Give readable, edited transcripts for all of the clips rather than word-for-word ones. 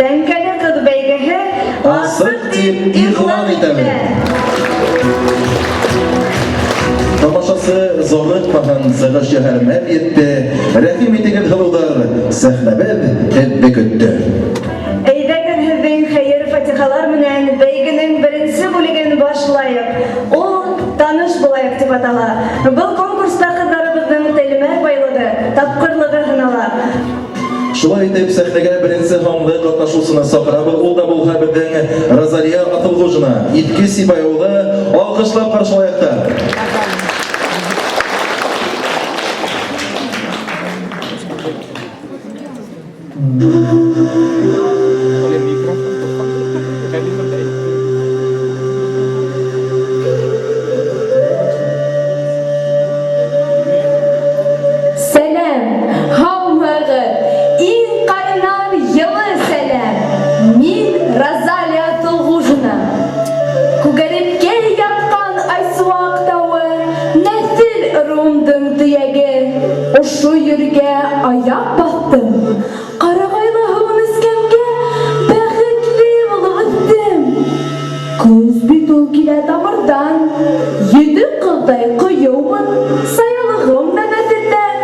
Тәңкәле кыз бәйгеһе Асык дип игълан итәбез. Тамашасы зарыкмаһын, сыгыш яһар мәл етте. Рәхим итегез, һылулар, сәхнәбез һеҙҙе көттө. Әйҙәгеҙ һеҙҙең хәйер-фатихалар менән бәйгенең беренсе бүлеген башлайыҡ. Ул Таныш булайыҡ дип атала. Был конкурста ҡыҙҙарыбыҙҙың телмәр байлығы, тапҡырлығы һынала. Шулай итеп, сәхнәгә беренсе һанлы катнашучыны саҡырабыҙ. Ул да булһа безнең Розалия Асылғужина, Иҫке Сибай авылы, алҡышлап ҡаршылайыҡ та. Сәләм, һаумыһығыҙ! Иң ҡайнар йылы сәләм! Мин Розалия Тылғужина. Күгәрепкә ятҡан Айсыуаҡ тауы, нәҫел ырыуымдың төйәге. Ошо ергә аяҡ баҫтым, Ҡарағайлы һыуын эскәнгә бәхетле булып үҫтем. Көс бит ул килә тамырҙан, Ете ҡыҙҙай ҡыйыумын, Саялығым да нәҫелдән.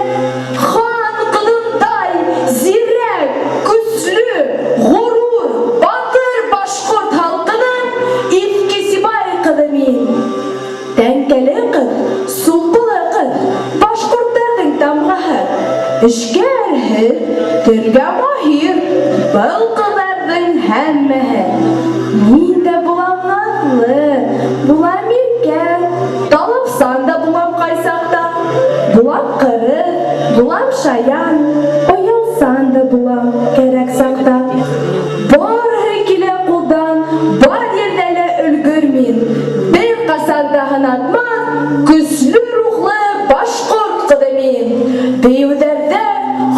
Хан ҡыҙындай зирәк, көслө, ғорур, батыр башҡорт халҡының Иҫке Сибай ҡыҙы мин. Тәңкәле ҡыҙ, сулпылы ҡыҙ, башҡорттарҙың тамғаһы. Эшкә әрһеҙ, телгә маһир, был ҡыҙҙарҙың һәммәһе. Мин дә булам наҙлы, булам иркә, талапсан да булам ҡайсаҡта. Булам ҡырыҫ, булам шаян, оялсан да булам кәрәк саҡта. Барыһы килә ҡулдан, бар ерҙә лә өлгөр мин. Бер ҡасан да һынатмаҫ, көслө рухлы башҡорт ҡыҙы мин. Бейеүҙәрҙә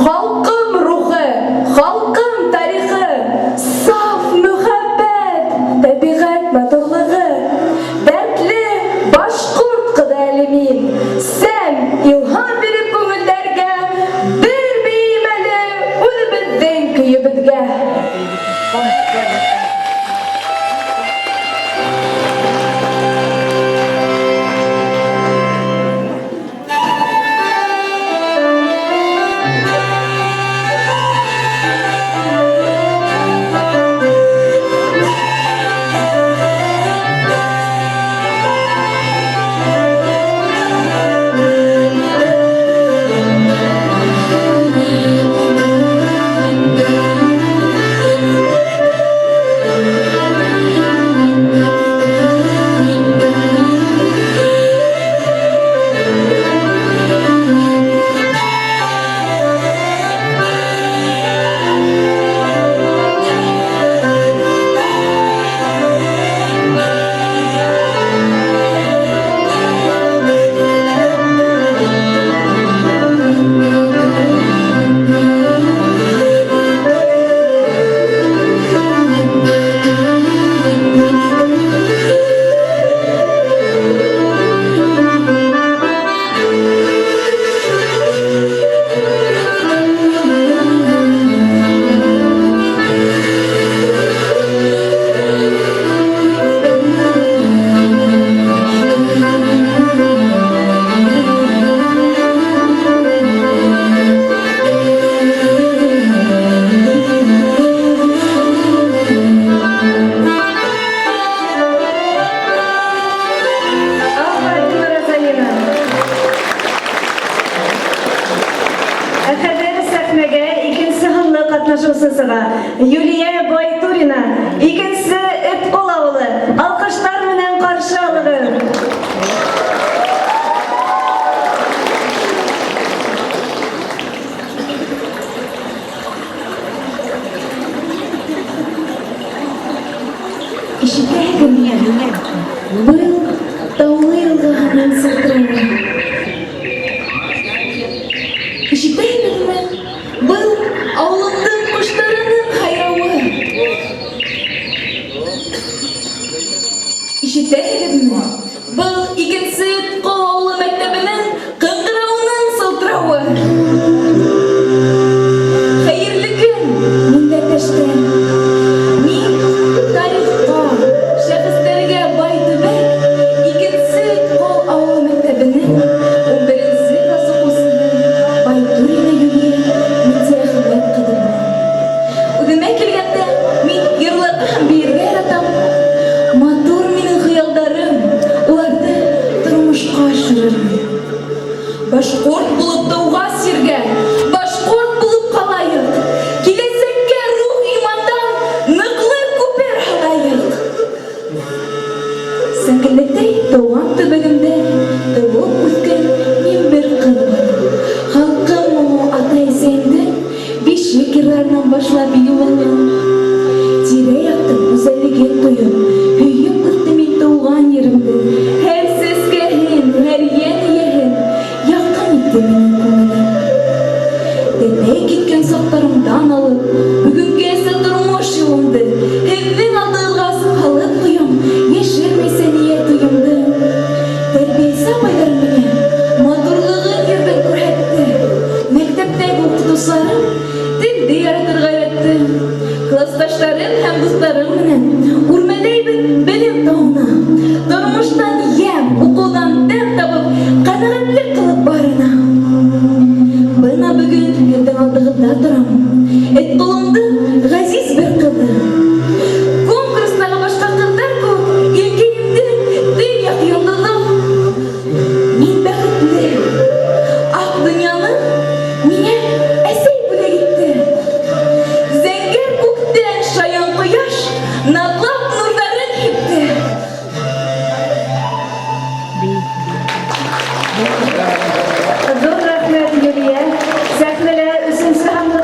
халҡым рухы, халҡым тарихы, саф мөхәббәт, тәбиғәт матурлығы. Дәртле башҡорт ҡыҙы әле мин. Сәм, илһам биреп күңелдәргә, бер бейейем әле үҙебеҙҙең көйөбөҙгә. Афәрин, Розалина! Ә хәҙер сәхнәгә икенсе һанлы катнашыусы сыға. Юлия Байтурина, икенсе Эткол авылы. Алҡыштар менән ҡаршы алығыҙ. Ишетәһегеҙме? Был таулы йылғаһының сылтырауы. Ишетәһегеҙме? Был ауылымдың ҡоштарының һайрауы. Ишетәһегеҙме? Был икенсе Ҡол авылы мәктәбенең кыңгырауының сылтырауы. Хәерле көн, милләттәштәр! Башҡорт булып тыуғас ергә, Башҡорт булып ҡалайыҡ. Киләсәккә рух имандан Ныҡлы күпер һалайыҡ. Сәңгелдәктәй тыуған төбәгемдә Тыуып үҫкән мин бер ҡыҙмын. Халҡым моңо атай-әсәйемдең Бишек йырларынан башлап юлын. Тирә-яҡтың гүзәллеген тоеп, Һөйөп үҫтем мин тыуған еремде. Һәр сәскәһен, һәр йән эйәһен Яҡын итте минең күңелем. Тәтәй киткән саҡтарымдан алып, Бөгөнгәсә тормош юлымды Һеҙҙең алдығыҙға һалып ҡуям, Йәшермәйсә ниәт-уйымды. Тәрбиәсе апайҙарым миңә Матурлығын ерҙең күрһәтте. Мәктәптәге уҡытыусыларым Телде яратырға өйрәтте. Класташтарым һәм дуҫтарым менән Үрмәләйбеҙ белем тауына. Тормоштан йәм, уҡыуҙан тәм табып, Ҡәнәғәтлек ҡылып барына. Бына бөгөн һеҙҙең алдығыҙҙа торам, Этҡолондоң ғәзиз бер ҡыҙы. Конкурстағы башҡа ҡыҙҙар кеүек Илкәйемдең төньяҡ йондоҙо. Мин бәхетле. Аҡ донъяны миңә әсәй бүләк итте. Зәңгәр күктән шаян ҡояш Наҙлап нурҙарын һипте. Ҙур рәхмәт, Юлия. Сәхнәлә өсөнсө һанлы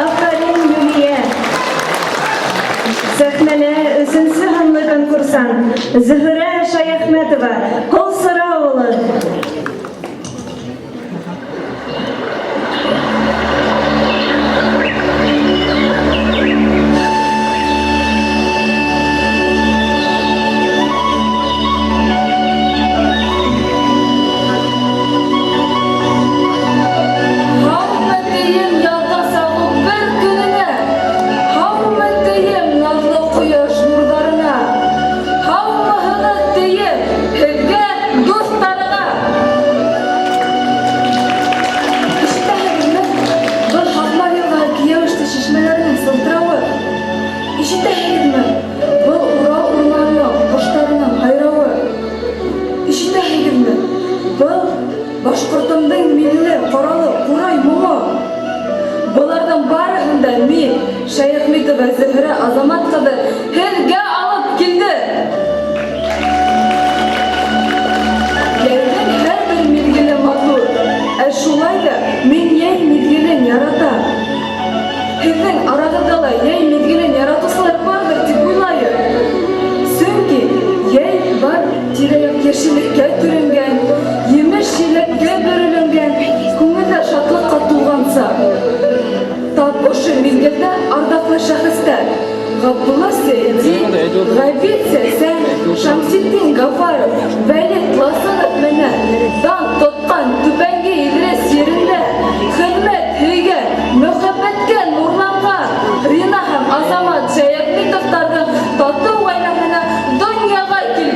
Афәрин, Юлия! Сәхнәлә өсөнсө һанлы конкурсант Зөһрә Шаяхметова, Колсора авылы. Һаумы тием ялға сағыу бер көнөнә, Һаумы тием наҙлы ҡояш нурҙарына, Һаумыһығыҙ тием һеҙгә, дуҫтарыға. Ишетәһегеҙме? Был Һаҡмар йылғаһы Кейәүеште чишмәләренең сылтырауы. Ишетәһегеҙме? Был Урал урманының ҡоштарының һайрауы. Ишетәһегеҙме? Был башҡортомдоң милли ҡоралы ҡурай моңо. Быларҙың барыһын да мин, Шәйехмитова Зөһрә Азамат ҡыҙы, һеҙгә алып килде. Йәйҙең һәр бер миҙгеле матур, ә шулай ҙа мин йәй миҙгелен яратам. Һеҙҙең арағыҙҙа ла йәй миҙгелен яратыусылар барҙыр тип уйлайым. Сөнки йәй бар тирә-яҡ йәшеллеккә төрөнгән, емеш-еләккә бөрөлөнгән, күңелдәр шатлыҡҡа тулған саҡ. Тап ошо миҙгелдә арҙаҡлы шәхестәр Ғабдулла Сәйҙи, Ғәбит Сәсән, Шәмсетдин Гафаров, Вәлит Ласынов менән дан тотҡан Түбәнге Иҙрәс ерендә хеҙмәт һөйгән, мөхәббәткә нурланған Рина һәм Азамат Шәйәхметовтарҙың татыу ғаиләһенә донъяға килгән.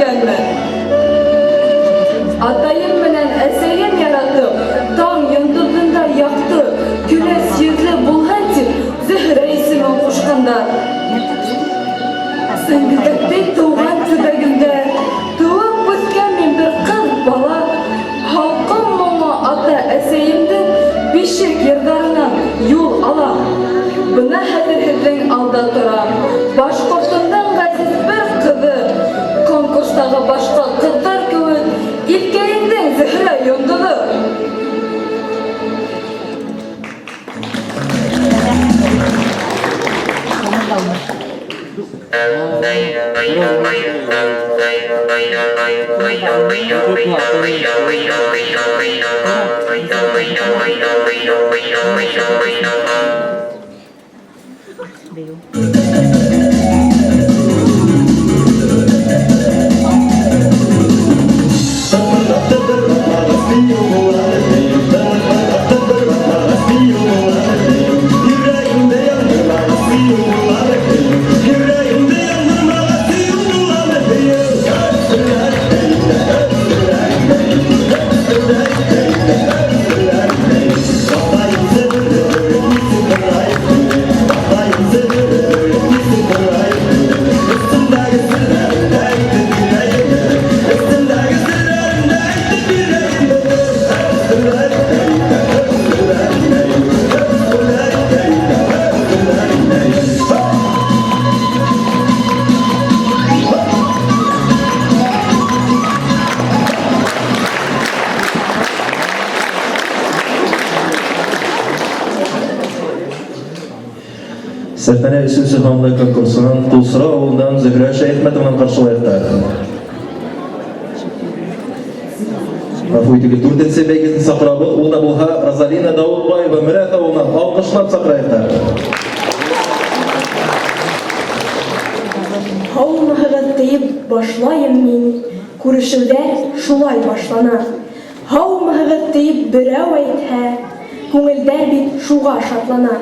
Сәхнәне өченче һанлы конкурсының Кулсора авылыннан Зөһрә Шәяхмәтованы каршылыйк та. Гафу итегез, дүртенче бәйгесен сакрабыз, ул да булһа Розалина Даутбаева Мөрәт авылыннан алкышлап сакрайык та. Һаумыһыгыз диеп башлаем мин, күрешүләр шулай башлана. Һаумыһыгыз диеп берәү әйтһә, күңелдәр бит шуга шатлана.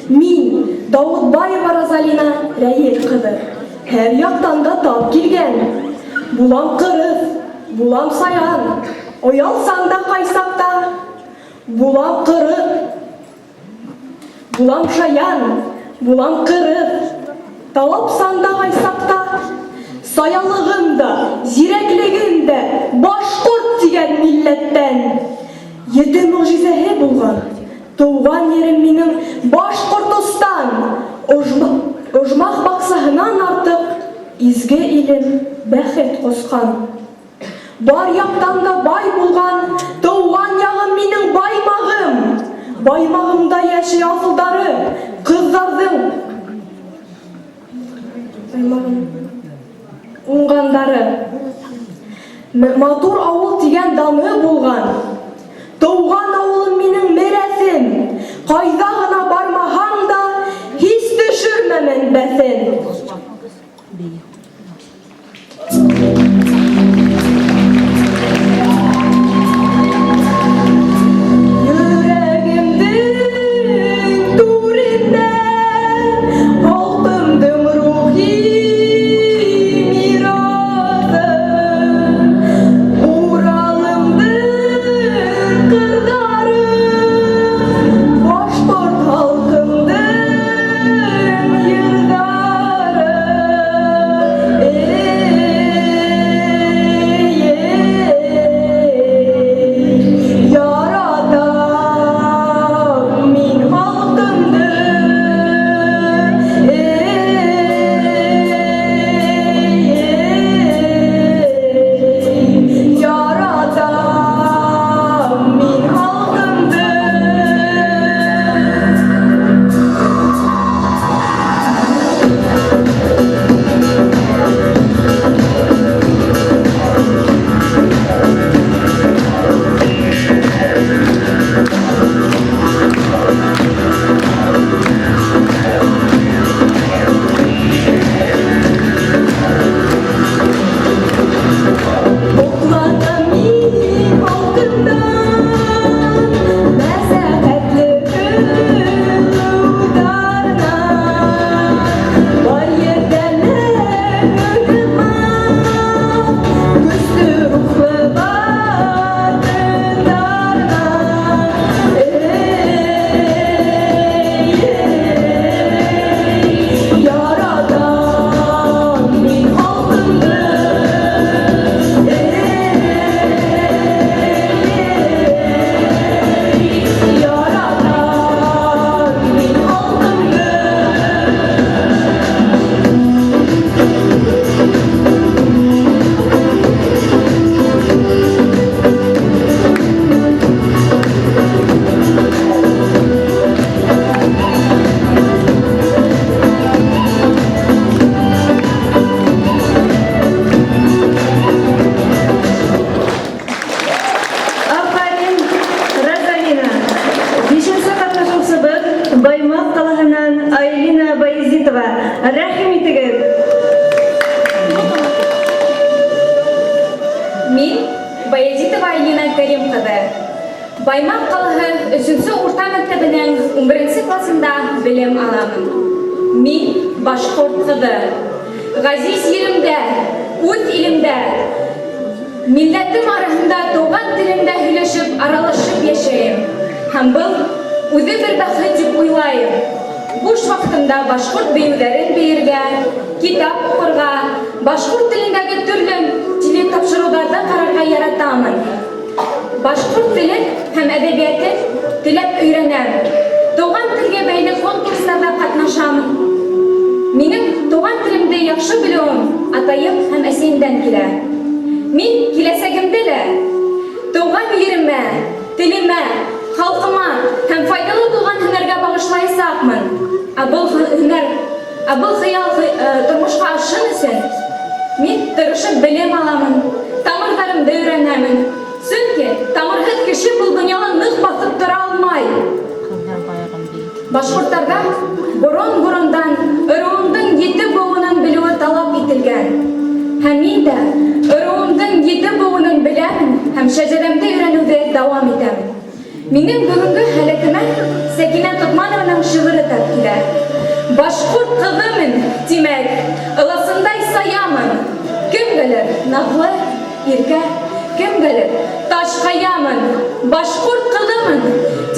Мин, Даутбаева Розалина Рәел кызы, һәр яктан да тап килгән. Булам кырыс, булам саян, оялсаң да кайсакта. Булам кырык, Булам шаян, булам кырыс, Талапсан да кайсакта. Саялыгым да, зирәклегем дә Башкорт дигән милләттән. Ете могҗизәһе булган Туган ерем минең Башкортостан. Ожмах баксаһынан артык Изге илем бәхет коскан. Бар яктан да бай булган Туган ягым минең Баймагым. Баймагымда яши асылдары, Кызларҙың Баймагым уңгандары. Матур авыл дигән даны булган. Туган авылым минең Мерәҫем. Ҡайҙа ғына бармаһам да, һис төшөрмәмен бәҫен. Йөрәгемдең түрендә халҡымдың рухи мираҫы. Уралымдың ҡырҙары. Айлина Баязитова. Рәхим итегеҙ! Мин, Баязитова Айлина Кәрим ҡыҙы, Баймаҡ ҡалаһы өсөнсө урта мәктәбенең унберенсе классында белем аламын. Мин, башҡорт ҡыҙы. Ғәзиз еремдә, үҙ илемдә, милләтем араһында туған телемдә һөйләшеп, аралашып йәшәйем. Һәм был үҙе бер бәхет тип уйлайым. Буш ваҡытымда башҡорт бейеүҙәрен бейергә, китап уҡырға, башҡорт телендәге төрлө телетапшырыуҙарҙы ҡарарға яратамын. Башҡорт телен һәм әҙәбиәтен теләп өйрәнәм. Туған телгә бәйле конкурстарҙа ҡатнашамын. Минең туған телемде яҡшы белеүем атайым һәм әсәйемдән килә. Мин киләсәгемдә лә тыуған еремә, телемә, халҡыма һәм файҙалы булған һөнәргә бағышлаясаҡмын. Ә был һөнәр, ә был хыял тормошҡа ашһын өсөн мин тырышып белем аламын, тамырҙарымды өйрәнәмен. Сөнки тамырһыҙ кеше был донъяла ныҡ баҫып тора алмай. Башҡорттарҙа борон-борондан ырыуыңдың ете быуынын белеүе талап ителгән. Һәм мин дә ырыуымдың ете быуынын беләмен һәм шәжәрәмде өйрәнеүҙе дауам итәмен. Минең бөгөнгө һәләтемә Сәкинә Токманованың шиғыры тап килә. Башҡорт ҡыҙымын, тимәк, ыласындай саямын. Кемгәлер наҙлы, иркә, кемгәлер таш ҡаямын. Башҡорт ҡыҙымын,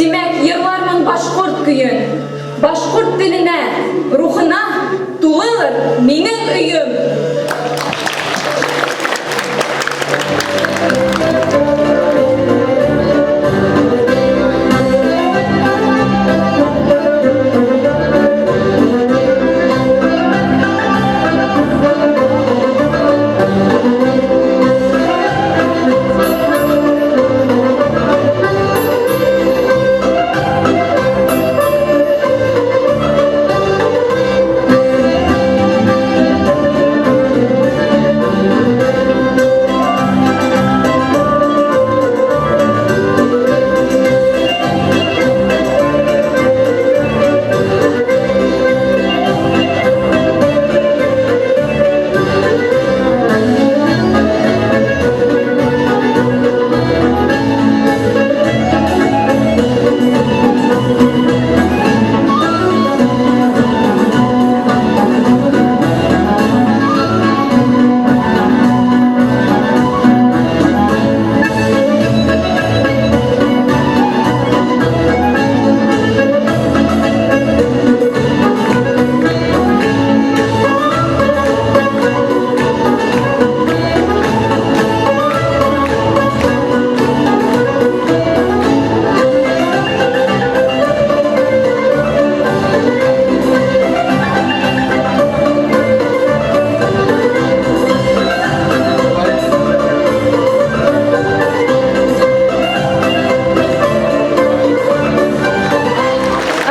тимәк, йырлармын башҡорт көйөн. Башҡорт теленә, рухына тулылыр минең өйөм.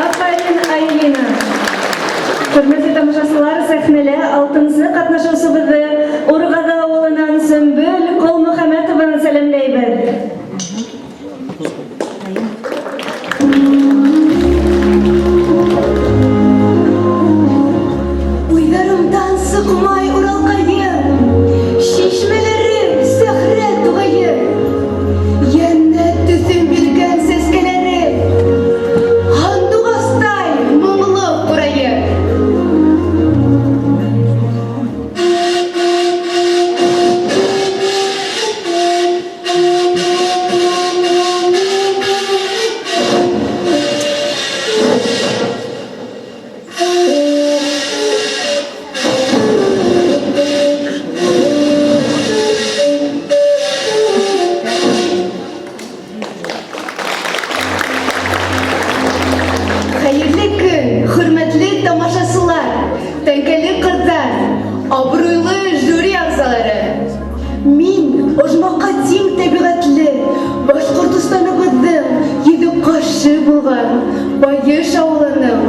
Афәрин, Айлина! Хөрмәтле тамашасылар, сәхнәлә алтынсы катнашучыбызны Ургазы авылыннан Сөмбел Колмөхәмәтованы сәламләйбез. Уйҙарымдан сыҡмай Уралҡайым, Шишмәләрем, сәхрә туғайым, Йәннәт төҫөн биргән сәскәләрем, Һандуғастай моңло ҡурайым. Хәйерле көн, хөрмәтле тамашасылар, тәңкәле ҡыҙҙар, абруйлы жюри ағзалары. Мин ожмахка тиң тәбиғәтле Башҡортостаныбыҙҙың йөҙөк ҡашы булған Байыш ауылының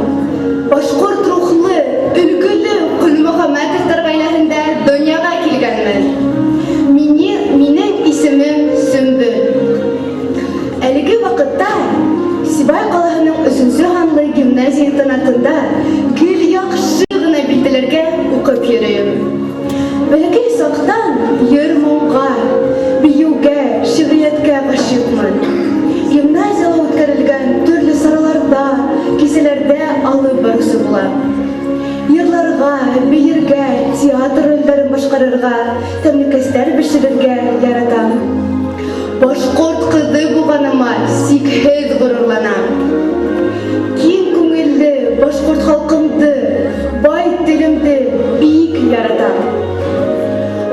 башҡорт рухлы, өлгөлө Ҡолмөхәмәтовтар ғаиләһендә донъяға килгәнмен. Мине, минең исемем Сөмбөл. Әлеге ваҡытта Сибай ҡалаһының өсөнсө һанлы һанлы гимназия-интернатында гел яҡшы ғына билдәләргә уҡып йөрөйөм. Бәләкәй саҡтан йыр-моңға, бейеүгә, шиғриәткә ғашиҡмын. Гимназияла үткәрелгән төрлө сараларҙа, кисәләрҙә алып барыусы булам. Йырларға, бейергә, театр ролдәрен башҡарырға, тәмлекәстәр бешерергә яратам. Башҡорт ҡыҙы булғаныма сикһеҙ ғорурланам. Киң күңелле башҡорт халҡымды, бай телемде бик яратам.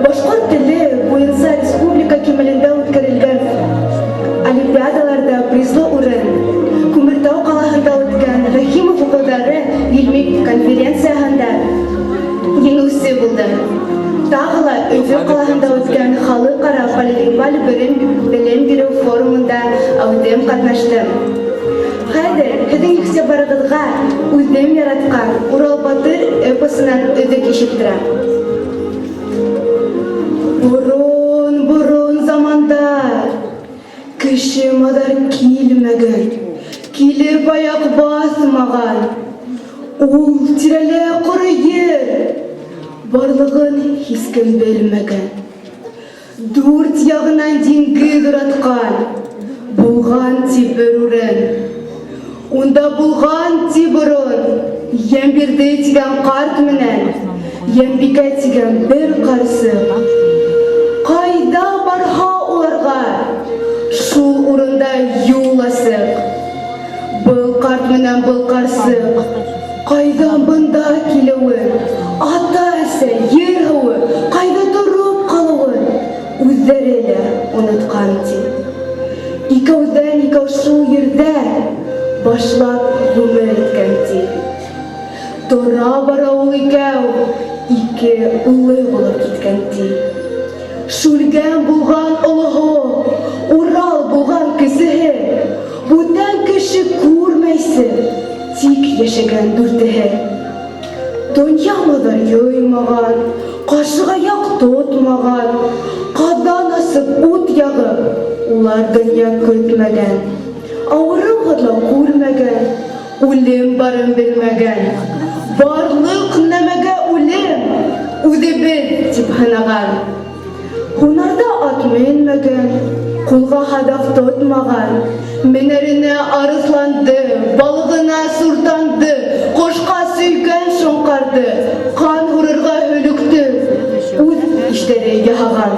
Башҡорт теле буйынса республика кимәлендә үткәрелгән олимпиадаларҙа призлы урын, Күмертау ҡалаһында үткән Рәхимов уҡыуҙары ғилми конференцияһында еңеүсе булдым. Тағы ла Өфө ҡалаһында үткән халыҡ-ара полилингваль белем биреү форумында әүҙем ҡатнаштым. Хәҙер һеҙҙең иғтибарығыҙға үҙем яратҡан Урал батыр эпосынан өҙөк ишеттерәм. Борон-борон заманда кеше-маҙар килмәгән, килеп аяҡ баҫмаған. Ул тирәлә ҡоро ер барлығын һис кем белмәгән. Дүрт яғынан диңгеҙ уратҡан, булған ти бер урын. Унда булған ти борон Йәмбирҙе тигән ҡарт менән Йәмбикә тигән бер ҡарсыҡ. Ҡайҙа барһа уларға, шул урында юл асыҡ. Был ҡарт менән был ҡарсыҡ ҡайҙан бында килеүен, ата-әсә, ер-һыуы ҡайҙа тороп ҡалыуын үҙҙәре лә онотҡан, ти. Икәүҙән-икәү шул ерҙә башлап ғүмер иткән, ти. Тора-бара ул икәү ике улы булып киткән, ти. Шүлгән булған олоһо, Урал булған кесеһе, бүтән кеше күрмәйсе, тик йәшәгән дүртеһе. Донъя маҙар йыймаған, ҡашығаяҡ тотмаған, ҡаҙан асып ут яғып, улар донъя көтмәгән. Ауырыу һыҙлау күрмәгән, үлем барын белмәгән. Барлыҡ нәмәгә үлем үҙебеҙ тип һанаған. Һунарҙа ат менмәгән, ҡулға һаҙаҡ тотмаған, менәренә арыҫланды, балығына суртанды, ҡошҡа сөйгән шоңҡарҙы, ҡан һурырға һөлөктө үҙ иштәре яһаған.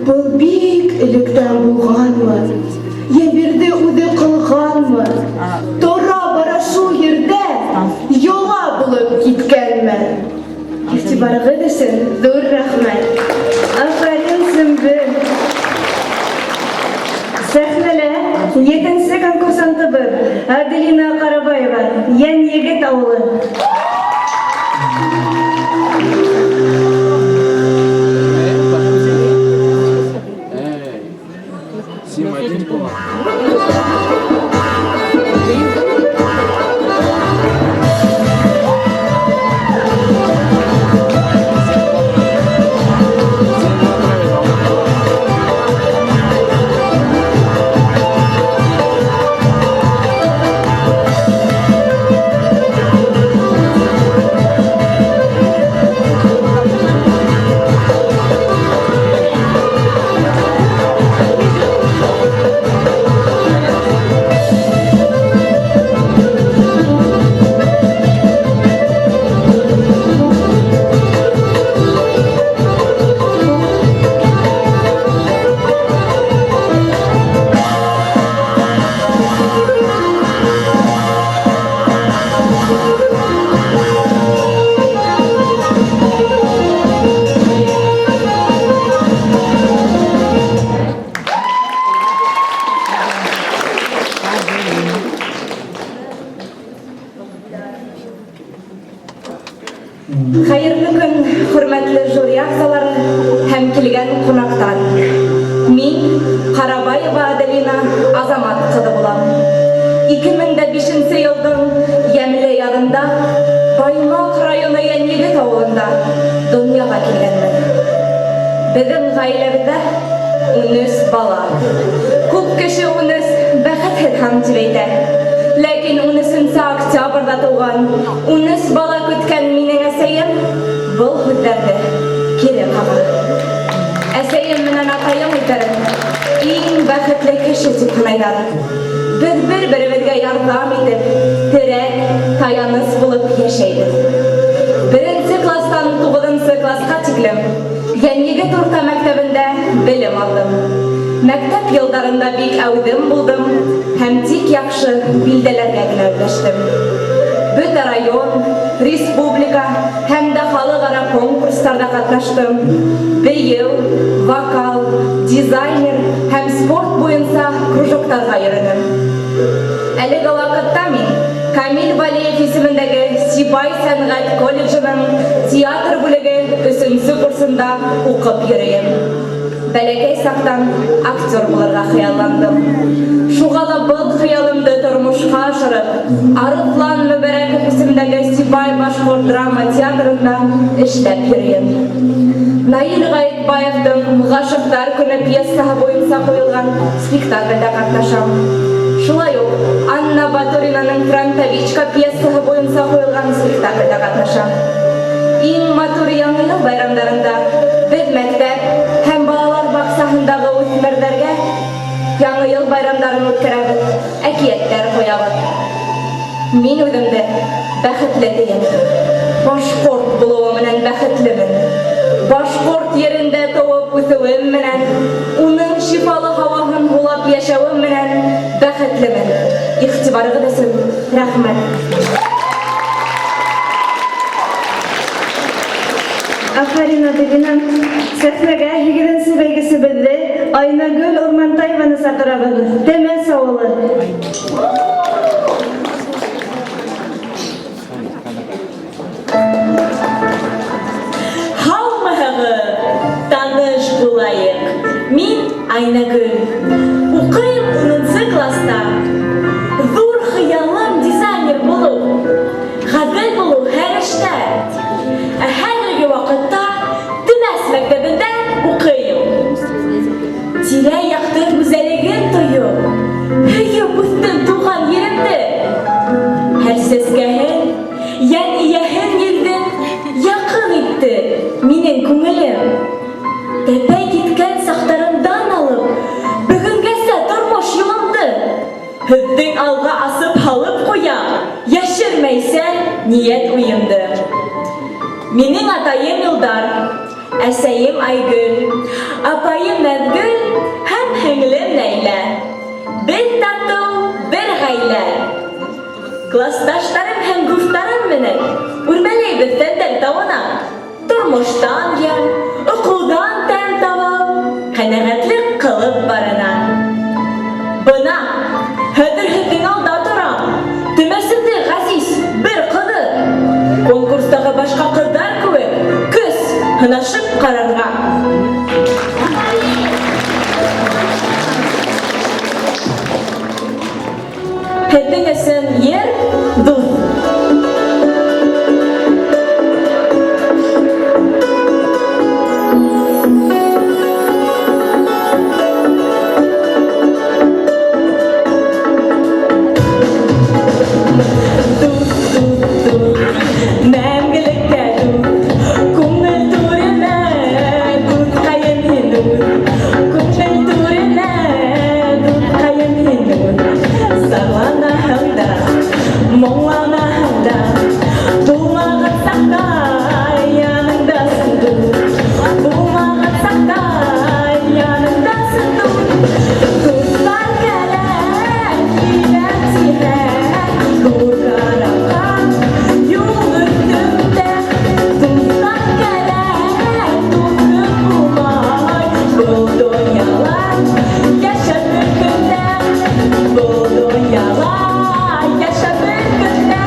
Был бик электән булғанмы, Йәбирҙе үҙе ҡылғанмы, тора-бара шул ерҙә йола булып киткәнме? Игътибарығыҙ өсөн ҙур рәхмәт. Афәрин, Сөмбел! Сәхнәлә етенсе конкурсантыбыҙ Аделина Ҡарабаева, Йәнйегет ауылы. Хәерле көн, хөрмәтле жюри әгъзалары һәм килгән кунаклар. Мин Карабаева Аделина Азамат кызы булам. 2005 елның ямьле язында Баймак районы Янъегет авылында дөньяга килгәнмен. Безнең гаиләбездә 13 бала. Күп кеше 13 бәхетһез һан дип әйтә. Ләкин 13 туған, 13 бала көткән минең әсәйем был һүҙҙәрҙе кире ҡаға. Әсәйем менән атайым үҙҙәрен иң бәхетле кеше тип һанайҙар. Беҙ бер-беребеҙгә ярҙам итеп, терәк, таяныс булып йәшәйбеҙ. Беренсе класстан туғыҙынсы классҡа тиклем Йәнйегет урта мәктәбендә белем алдым. Мәктәп йылдарында бик әүҙем булдым һәм тик яҡшы билдәләргә генә өлгәштем. Бөтә район, республика һәм дә халыҡ-ара конкурстарҙа ҡатнаштым. Бейеү, вокал, дизайнер һәм спорт буйынса кружоктарға йөрөнөм. Әлеге ваҡытта мин Камил Вәлиев исемендәге Сибай сәнғәт колледжының театр бүлеге өсөнсө курсында уҡып йөрөйөм. Бәләкәй саҡтан актер булырға хыялландым. Шуға ла был хыялымды тормошҡа ашырып, Арыҫлан Мөбәрәков исемендәге Сибай башҡорт драма театрында эшләп йөрөйөм. Наил Ғәйетбаевтың Ғашиҡтар көнө пьесаһы буйынса ҡуйылған спектаклдә ҡатнашам. Шулай уҡ Анна Батуринаның Фронтовичка пьесаһы буйынса ҡуйылған спектаклдә ҡатнашам. Иң матур Яңы йыл байрамдарында беҙ мәктәп һәм балалар баҡсаһындағы үҫмерҙәргә Яңы йыл байрамдарын үткәрәбеҙ, әкиәттәр ҡуябыҙ. Мин үҙемде бәхетле тием. Башҡорт булыуы менән бәхетлемен. Башҡорт ерендә тыуып үҫеүем менән, уның шифалы һауаһын һулап йәшәүем менән бәхетлемен. Иғтибарығыҙ өсөн рәхмәт. Афәрин, Аделина! Сәхнәгә һигеҙенсе бәйгесебеҙҙе Айнагөл Урмантаеваны саҡырабыҙ. Темәс ауылы. Һаумыһығыҙ, таныш булайыҡ. Мин Айнагөл. Уҡыйым унынсы класста. Ҙур хыялым дизайнер булыу. Ғәҙел булыу һәр эштә. Ә хәҙерге ваҡытта Темәс мәктәбендә уҡыйым. Тирә-яҡтың гүзәллеген тоеп, һөйөп үҫтем туған еремде. Һәр сәскәһен, йән ияһен ерҙең яҡын итте минең күңелем. Тәпәй киткән саҡтарымдан алып, бөгөнгәсә тормош юлымды һеҙҙең алға асып һалып ҡуям, йәшермәйсә ниәт-уйымды. Минең атайым Илдар, әсәйем Айгөл, апайым Нәҙгөл һәм һеңлем Нәйлә. Беҙ татыу бер ғаилә. Классташтарым һәм дуҫтарым менән үрмәләйбеҙ Тәндәл тауына. Тормоштан ямь, уҡыуҙан тәм табам, ҡәнәғәтлек ҡылып барына. Бына, хәҙер һеҙҙең алда торам, Төмәсемдең ғәзиз бер ҡыҙы. Конкурстағы башҡа ҡыҙҙар кеүек көс һынашып ҡарарға. Һеҙҙең өсөн ер, дуҫ. Дуҫ, дуҫ, дуҫ, мәңгелеккә дуҫ, күңел түренә дуҫҡайым һин үҙ, күңел түренә дуҫҡайым һин үҙ. Зарланаһың да, моңланаһың да, булмаған саҡта яныңдасың дуҫ, булмаған саҡта яныңдасың дуҫ. Дуҫтар кәрәк, киләм тиһәң, ҙур карапҡа юл өҫтөндә. Дуҫтар кәрәк, дуҫһыҙ булмай был донъяла йәшәп бер көндә, был донъяла йәшәп бер көндә.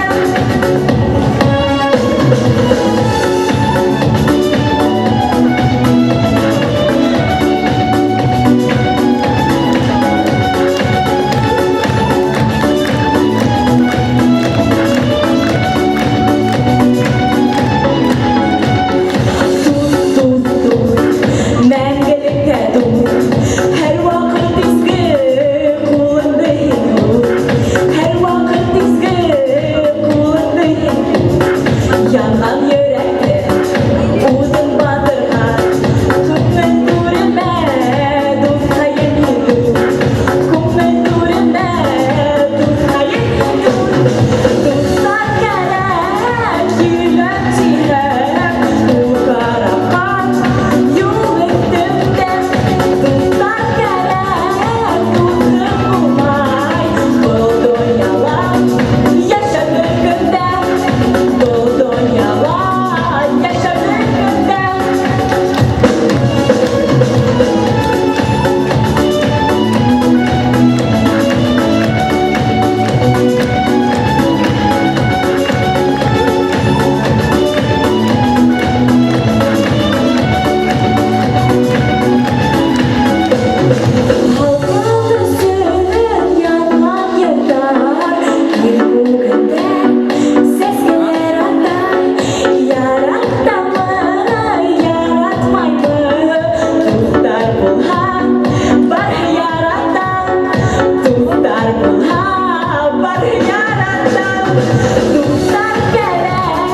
Дуҫтар кәрәк,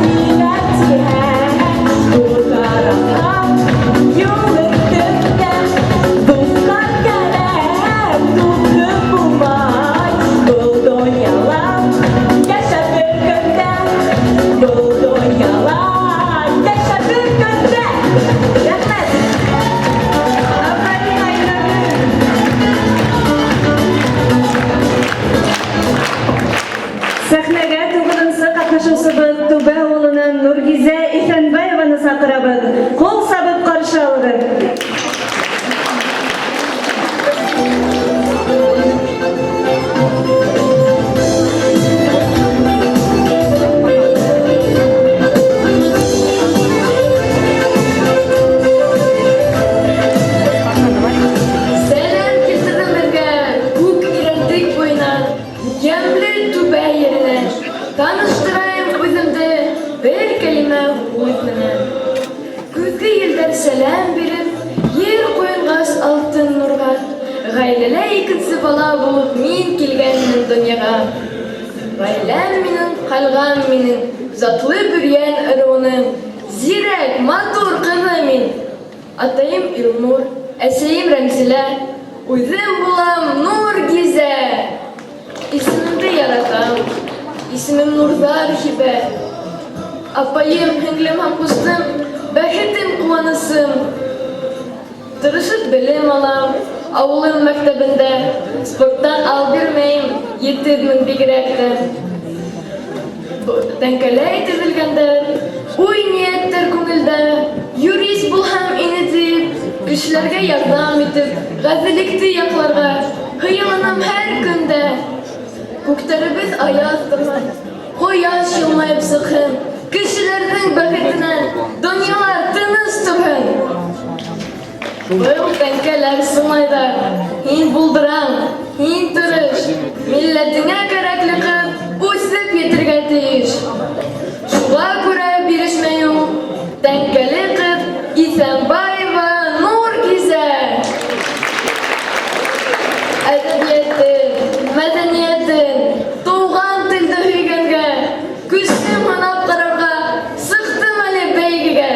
киләм тиһәң, Ҡутарам юл өҫтөндә. Дуҫтар кәрәк, дуҫһыҙ булмай, Был донъяла йәшәп бер көндә. Был донъяла йәшәп бер көндә. Рәхмәт! Афәрин, Айнагөл! Сәхнәгә тугызынчы катнашучыбыз Түбә авылыннан Нургизә Иҫәнбаеваны саҡырабыҙ. Ҡул сабып ҡаршы алығыҙ. Сәләм килтерҙем һеҙгә күк Ирәндек буйынан, йәмле Түбә еренән. Таныштырайым үҙемде бер кәлимә һүҙ менән. Көҙгө елдәр сәләм биреп, ер ҡойонғас алтын нурға, ғаиләлә икенсе бала булып мин килгәнмен донъяға. Ғаиләм минең, ҡалғам минең, затлы Бөрйән ырыуының зирәк, матур ҡыҙы мин. Атайым Илнур, әсәйем Рәмзилә, үҙем булам Нургизә. Исемемде яратам, исемем нурҙар һибә. Апайым, һеңлем һәм ҡустым, бәхетем, ҡыуанысым. Тырышып белем алам, ауылым мәктәбендә, спорттан ал бирмәйем, етеҙмен бигерәк тә. Тәңкәләй теҙелгәндәр, уй-ниәттәр күңелдә, юрист булһам ине тип, кешеләргә ярҙам итеп, ғәҙеллекте яҡларға хыялланам һәр көндә. Күктәребеҙ аяҙ торһон, ҡояш йылмайып сыҡһын, кешеләрҙең бәхетенән донъялар тыныс торһон. Был тәңкәләр сыңлайҙар, һин булдыраң, һин тырыш, милләтеңә кәрәкле ҡыҙ үҫеп етергә тейеш. Шуға күрә бирешмәй ул, тәңкәле ҡыҙ Иҫәнбаева Нургизә. Әҙәбиәтен, мәҙәниәтен, туған телде һөйгәнгә, көсөм һынап ҡарарға сыҡтым әле бәйгегә.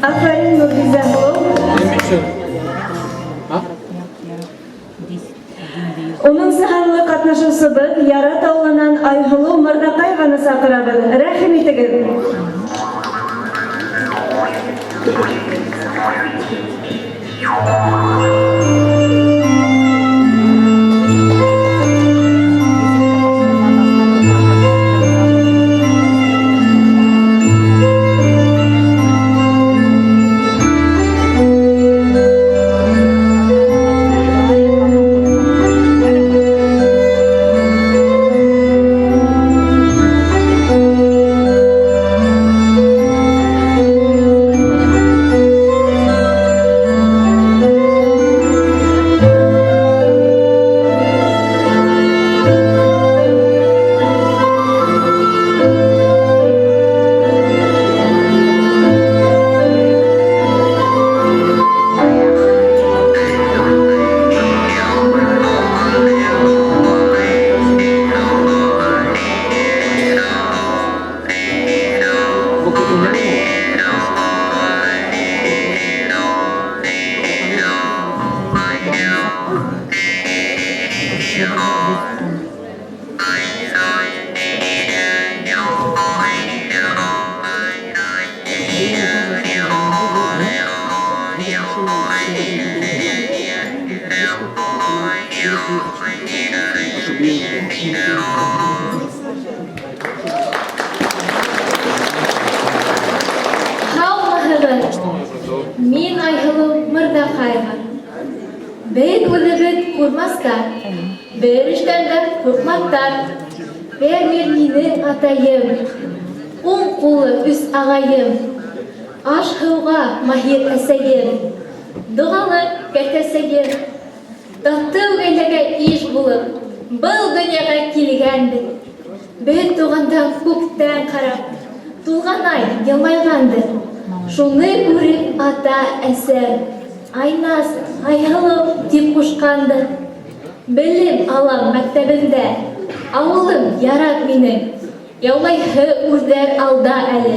Афәрин, Нургизә һылыу! Унынсы һанлы ҡатнашыусыбыҙ Ярат ауылынан Айһылыу Мырҙаҡаеваны саҡырабыҙ. Рәхим итегеҙ! Һаумыһығыҙ! Мин Айһылыу Мырҙаҡаева. Беҙ үҙебеҙ күрмәҫтәр, бер эштән дә ҡурҡмаҫтар. Фермер минең атайым, уң ҡулы өс ағайым, аш-һыуға маһир әсәйем, доғалы кәртәсәйем. Татыу ғаиләгә иш булып, был донъяға килгәнбеҙ. Беҙ туғанда күктән ҡарап, тулған ай йылмайғандыр. Шуны күреп ата-әсәм. Айназ, Айһылыу тип ҡушҡандыр. Белем алам мәктәбендә, Ауылым ярат минең. Яулайһы үрҙәр алда әле,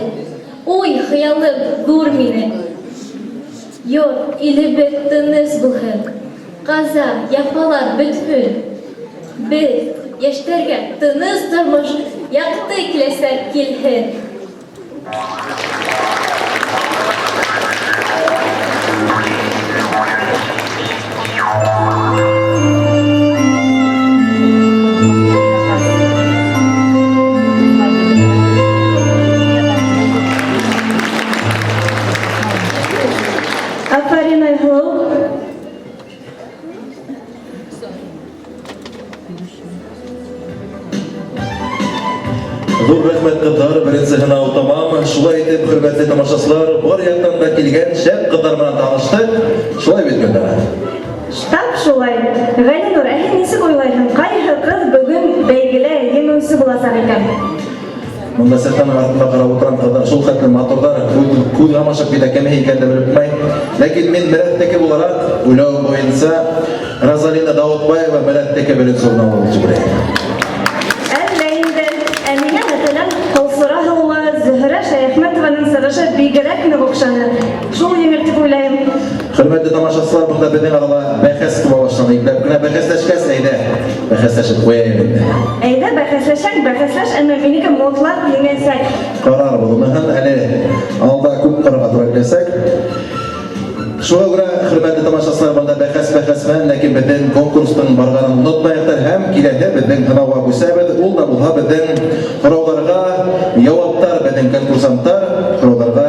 Уй, хыялым ҙур минең. Йорт, илебеҙ тыныс булһын, Ҡаза, яфалар бөтһөн. Беҙ, йәштәргә тыныс тормош, Яҡты киләсәк килһен. Афарин, Айһылыу! Ҙур рәхмәт, ҡыҙҙар, беренсе һынау тамам. Шулай итеп, хөрмәтле тамашасылар, бар яҡтан да килгән шәп ҡыҙҙар менән таныштыҡ. Шулай бит, Гөлдана? Тап шулай. Ғәлинур, ә һин нисек уйлайһың, ҡайһы ҡыҙ бөгөн бәйгелә еңеүсе буласаҡ икән? Монда сәхнәнең артында карап утырган кызлар шул хәтле матурдар, күз, күз камашып китә, кем икәнен дә белеп булмай. Ләкин мин Мәрәттеке буларак, уйлау буенча Розалина Даутбаева Мәрәттеке беренче урын алыр дип уйлыйм. Әллә инде. Ә миңә, мәсәлән, Кылсора һылуы Зөһрә Шәяхмәтованың сығышы бигрәк нык охшаны. Шул еңер дип уйлайым. Хөрмәтле тамашачылар, монда безнең арада бәхәс куба башлады. Ипләп кенә бәхәсләшкәс, әйдә, бәхәсләшеп куяйык инде. Әйдә, бәхәсләшәң, бәхәсләш, әмма минеке мотлак еңәсәк. Карарбыз уныһын, әле алда күп карарга туры киләчәк. Шуңа күрә, хөрмәтле тамашачылар, монда бәхәс бәхәс белән, ләкин безнең конкурсның барганын онытмаектыр һәм киләһе безнең һынауга күчәбез. Ул да булһа безнең һорауларга яуаптар, безнең конкурсанттар һорауларга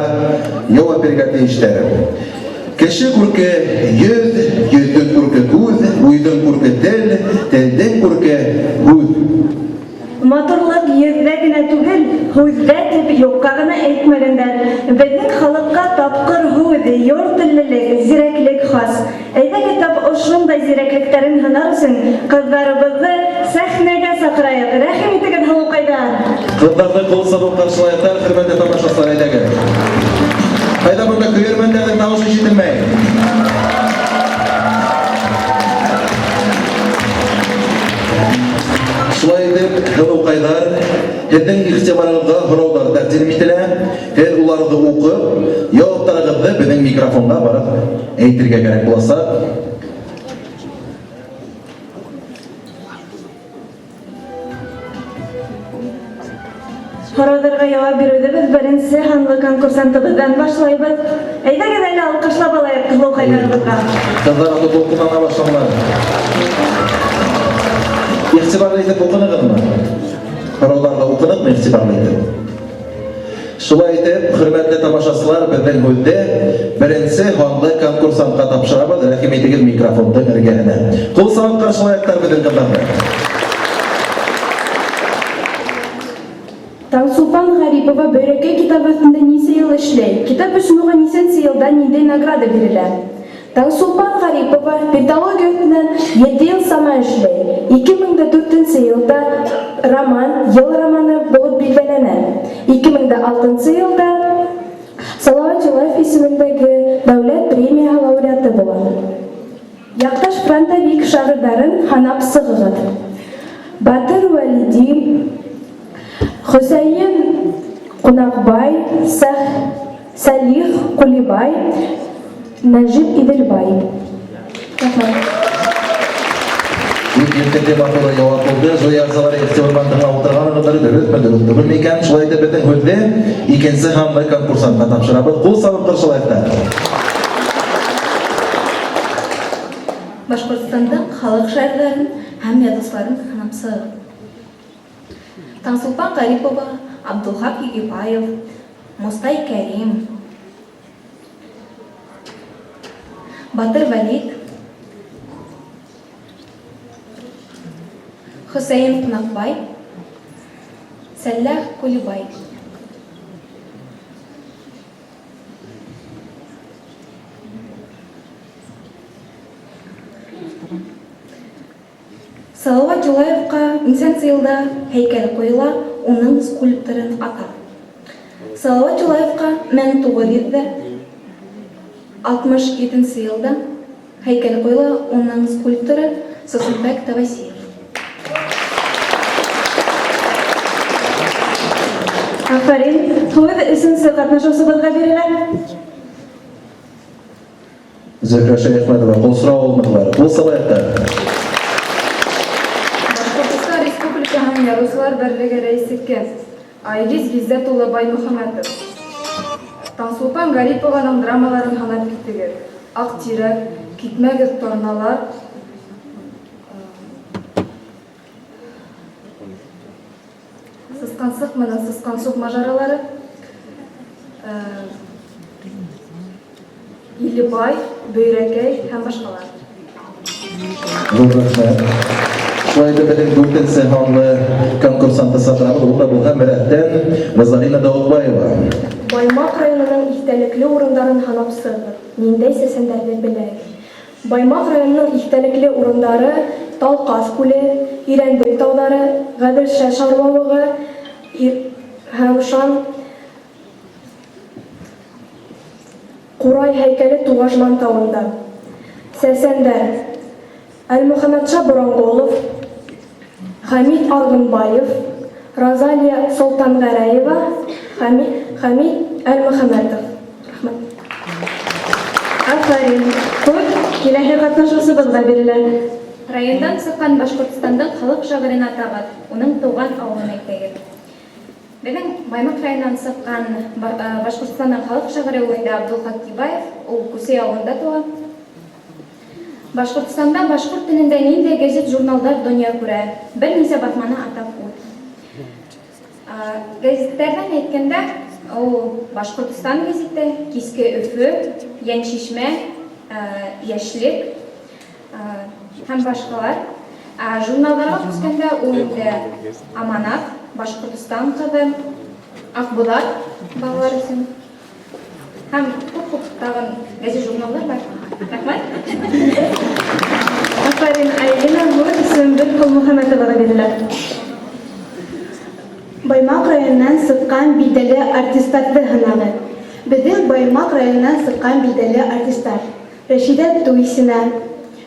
яуап бирергә тиешләр. Кеше күрке йөз, йөзнең күрке күз, уйның күрке тел, телнең күрке һүз. Матурлык йөздә генә түгел, һүздә дип юкка гына әйтмәгәннәр. Безнең халыкка тапкыр һүз, йор теллелек, зирәклек хас. Әйдәгез тап ошындай зирәклекләрен һынар өчен кызларыбызны сәхнәгә сакырайык. Рәхим итегез, һылукайдар! Кызларны кул сабып каршылаектар, хөрмәтле тамашачылар, әйдәгез. Кайда монда көермәннәрнең тавышы ишетелмәй? Шулай итеп, һылукайлар, һеҙҙең игътибарығыҙға һорауҙар тәҡдим ителә. Һеҙ уларҙы уҡып, яуаптарығыҙҙы беҙҙең микрофонға барып әйтергә кәрәк буласаҡ. Һорауҙарға яуап биреүҙе беҙ беренсе һанлы конкурсантыбыҙҙан башлайбыҙ. Әйҙәгеҙ әле алҡышлап алайыҡ һылыуҡайҙарыбыҙға. Кызлар аты дулкынлана башладылар. Игътибарлы итеп укыныгызмы? Һорауларны укыныгмы игътибарлы итеп? Шулай итеп, хөрмәтле тамашачылар, безнең һүзне беренче һанлы конкурсантка тапшырабыз. Рәхим итегез микрофонның эргәһенә. Кул сабып каршылаектар безнең кызларны. Таңсулпан Гарипова Бөйрәкәй китабы өҫтөндә нисә йыл эшләй? Китап өсөн уға нисәнсе йылда ниндәй награда бирелә? Таңсулпан Гарипова пенталогия өҫтөнән ете йыл сама эшләй. 2004 нсе йылда роман Ел романы булып билдәләнә. 2006 нчы йылда Салават Юлаев исемендәге дәүләт премияһы лауреаты була. Яҡташ фронтовик шағирҙарын һанап сығығыҙ. Батыр Вәлиди, Хөсәйен Ҡунаҡбай, Сәх Сәлих Ҡулибай, Нәжип Иҙелбай. Рәхмәт. Бик ертекле матур яуап булды. Жюри әгъзалары игътибар белән тыңлап утырганыгыздыр, дөресме, дөрес түгелме икән. Шулай итеп, безнең һүзне икенче һанлы конкурсантка тапшырабыз. Кул сабып каршылайык та. Башкортстандың халык шагыйрьләрен һәм язучыларын һанап чыгыгыз. Таңсулпан Гарипова, Абдулхак Египаев, Мостай Кәрим, Батыр Вәлит, Хөсәен Кунакбай, Сәлләх Кулибай. Салават Юлаевка нисәнсе елда һәйкәл куела, уның скульпторын атап. Салават Юлаевка 1900 дә. 67 нче елда һәйкәл куела, уның скульпторы Сосунбәк Тавасиев. Афәрин! Һүҙ өсөнсө катнашыусыбыҙға бирелә. Зөһрә Шәяхмәтова, кул сорау алмадылар. Кул сабайык та. Башкортстан Республикаһының Язучылар берлеге рәисе кем? Айгиз Гыйззәт улы Баймөхәммәтов. Таңсулпан Гарипованың драмаларын һанап китегез. Ак тирәк, Китмәгез, торналар, Сыскансык менән Сыскансук мажаралары, Илебай, Бөйрәкәй һәм башкалар. Зур рәхмәт. Шулай итеп, безнең дүртенче һанлы конкурсантны чакырабыз. Ул да булса Мәрәттән Розалина Даутбаева. Баймак районының истәлекле урындарын һанап сыгыгыз, ниндәй сәсәндәрне беләгез? Баймак районының истәлекле урындары, Талкас күле, Ирәндек таулары, Гаделша шарлавыгы, һәм Шан Курай һәйкәле Тугажман тавында. Сәсәндәр, Әлмөхәммәтша Боронголов, Хәмит Аргынбаев, Розалия Солтангәрәева, Хәмит Әлмөхәммәтов. Рәхмәт. Афәрин! Һүз киләһе катнашучыбызга бирелә. Райондан чыккан Башкортстандың халык шагыйрен атагыз, уның туган авылын әйтегез. Безнең Баймак районыннан чыккан Башкортстанның халык шагыйре ул инде Абдулхак Кибаев, ул Күсәй авылында туа. Башкортстанда башкорт телендә ниндәй гәзит-журналдар дөнья күрә? Берничә басманы атап үт. Гәзитләрдән әйткәндә, ул Башкортстан гәзите, Киске Өфе, Йәншишмә, Яшьлек һәм башкалар. Ә журналларга күчкәндә, ул инде Аманат, Башкортстан кызы, Акбулат балалар өчен һәм күп-күп тагын гәзит-журналлар бар. Рәхмәт. Афәрин, Айлина, һүз Сөмбел Колмөхәммәтовага бирелә. Баймак районыннан сыккан билдәле артистларды һынагы. Безнең Баймак районыннан сыккан билдәле артистлар, Рәшидә Туйсина,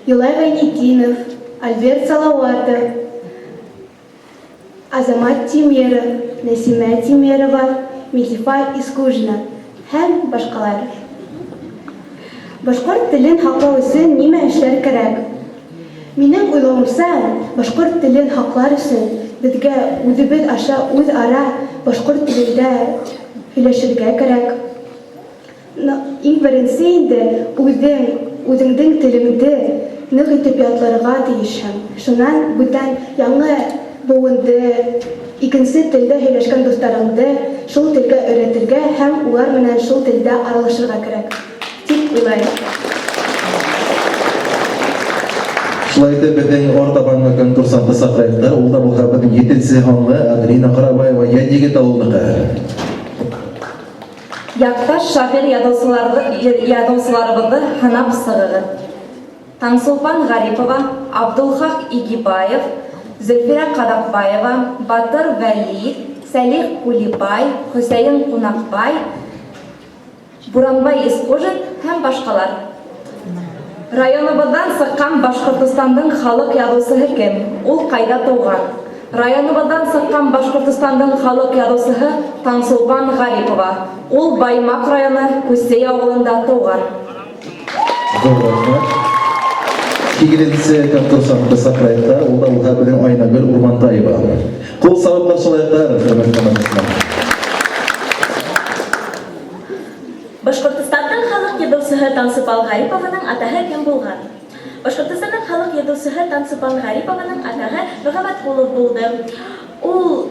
Юлай Гайнетдинов, Альберт Салаватов, Азамат Тимеров, Нәсимә Тимерова, Мизифа Искужина һәм башкалар. Башкорт телен һаклау өчен нимә эшләр кәрәк? Минем уйлавымча, башкорт телен һаклар өчен безгә үзебез аша үзара башкорт телендә һөйләшергә кәрәк. Иң беренче инде үзең, үзеңнең телеңде нык итеп ятларга тиешһең. Шуннан бүтән яңы буынды, икенче телдә һөйләшкән дусларыңды шул телгә өйрәтергә һәм улар менән шул телдә аралашырга кәрәк, дип уйлыйм. Шулай итеп, безнең артабангы конкурсанты Сакраевта, ул да булса безнең етенче һанлы Аделина Карабаева, Янъегет авылыныкы. Якташ шагыйрь язучыларыбызны һынап сыгыгыз. Таңсулпан Гарипова, Абдулхак Игибаев, Зөлфирә Кадакбаева, Батыр Вәли, Сәлих Кулибай, Хөсәен Кунакбай, Буранбай Искужин һәм башкалар. Районыбыздан сыккан Башкортостандың халык язучыһы кем? Ул кайда туган? Районыбыздан сыккан Башкортостандың халык язучыһы Таңсулпан Гарипова. Ул Баймак районы Күсей авылында туган. Зур рәхмәт. Сигезенче конкурсант Сакраевта, ул да булса безнең Айнагөл Урмантаева. Кул сабып каршылыйк, хөрмәтле тамашачылар. Башкортстандың халык язучыһы Тансыпал Гарипованың атаһы кем булган? Башкортстанның халык язучыһы Тансыпал Гарипованың атаһы Мөхәммәткулов булды. Ул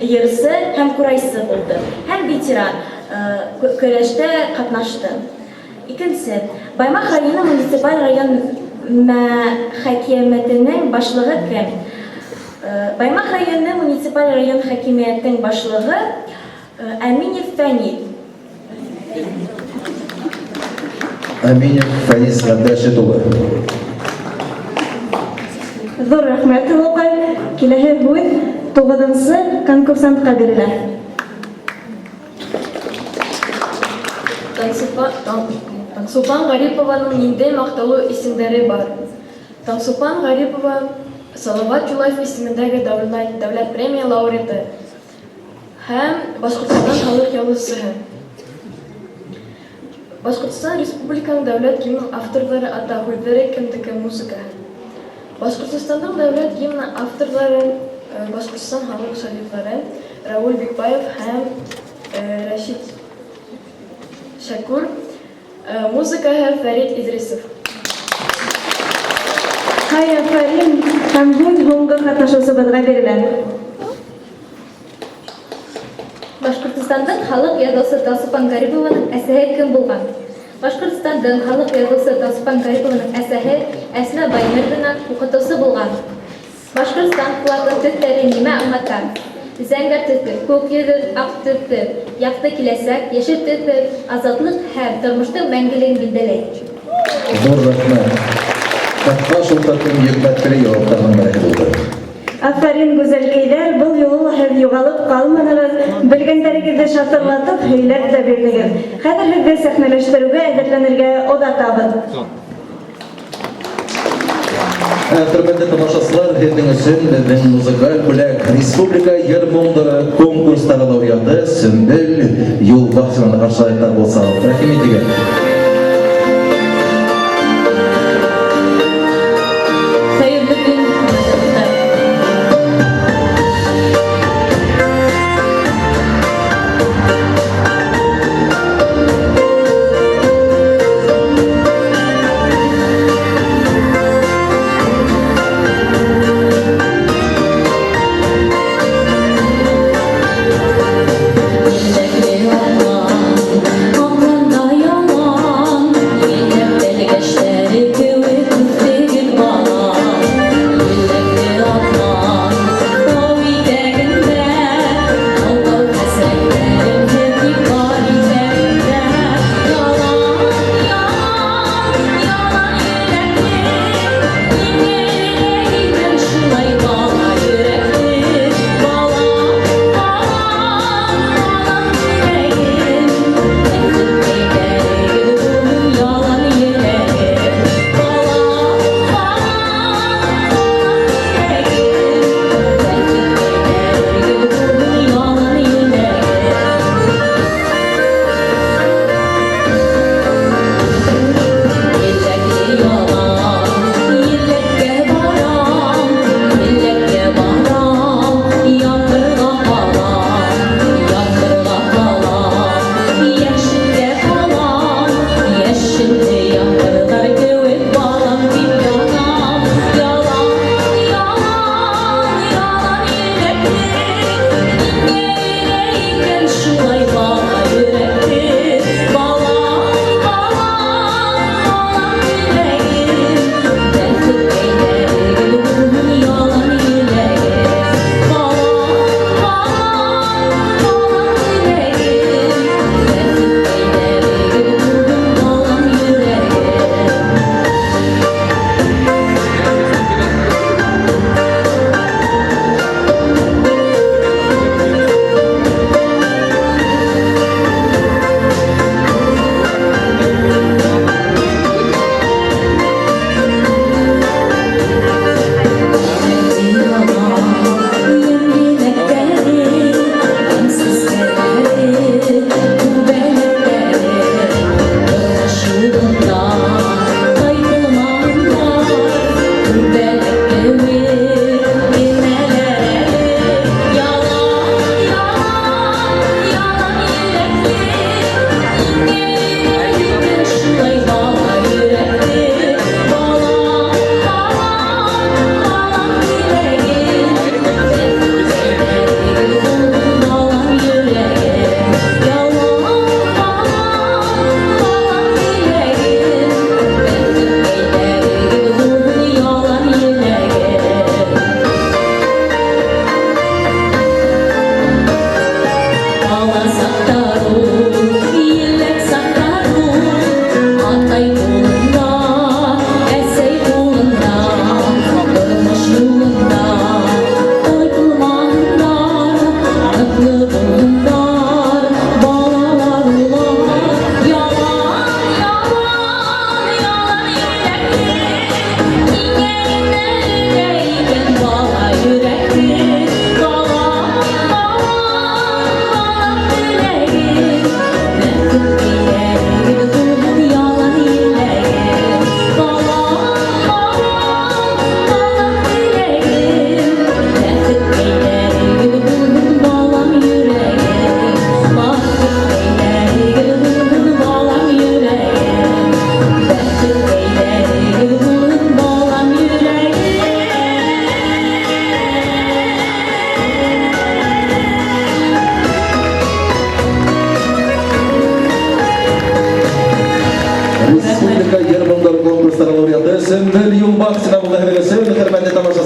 йырчы һәм курайчы булды һәм ветеран, көрәштә катнашты. Икенче, Баймак районы муниципаль район хакимиятенең башлыгы кем? Баймак районы муниципаль район хакимиятең башлыгы Әминев Фәнис. Әминев Фәнис Габдрәшит улы. Зур рәхмәт, Лукай. Киләһе һүз тугызынчы конкурсантка бирелә. Тансупан. Таңсулпан Ғарипованың ниндәй маҡтаулы исемдәре бар? Таңсулпан Ғарипова Салават Юлаев исемендәге дәүләт премия лауреаты һәм Башҡортостан халыҡ яҙыусыһы. Башҡортостан Республиканың дәүләт гимнын авторҙары ата һүҙҙәре кемдеке, музыкаһы? Башҡортостандың дәүләт гимны авторҙары Башҡортостан халыҡ шағирҙары Рауил Бикбаев һәм Рәшит Шәкүр, музыкаһы Фәрит Идрисов. Һай, афәрин! Һәм һүҙ һуңғы ҡатнашыусыбыҙға бирелә. Башҡортостандың халыҡ яҙыусы Таңсулпан Гарипованың әсәһе кем булған? Башҡортостандың халыҡ яҙыусы Таңсулпан Гарипованың әсәһе Әсмә Баймырҙина уҡытыусы булған. Башҡортостан флагы төҫтәре нимә аңлата? Зәңгәр төҫө, күк йөҙөн, аҡ төҫө, яҡты киләсәк, йәшел төҫө, азатлыҡ һәм тормоштоң мәңгелеген билдәләй. Ҙур рәхмәт. Хатта шул хәтлем йөкмәткеле яуаптарның береһе булды. Афәрин, гүзәлкәйләр, был юлы ла һеҙ юғалып ҡалманығыҙ, белгәндәрегеҙҙе шатырлатып һөйләп тә бирҙегеҙ. Хәҙер һеҙҙе сәхнәләштереүгә әҙерләнергә оҙатабыҙ. Ә, хөрмәтле тамашасылар, һеҙҙең өсөн беҙҙең музыкаль бүләк республика йыр моңдары конкурстары лауреаты Сөмбел Юлбахтинаны каршылайыҡтар булса. Рәхим итегеҙ. Хәйерле көн, хөрмәтле Елләре аҡлан, аҡланда ялан. республика йыр моңнары конкурслары лауреаты Сөмбел Юлбаксина булды һеҙҙең өсөн, хөрмәтле тамашасылар.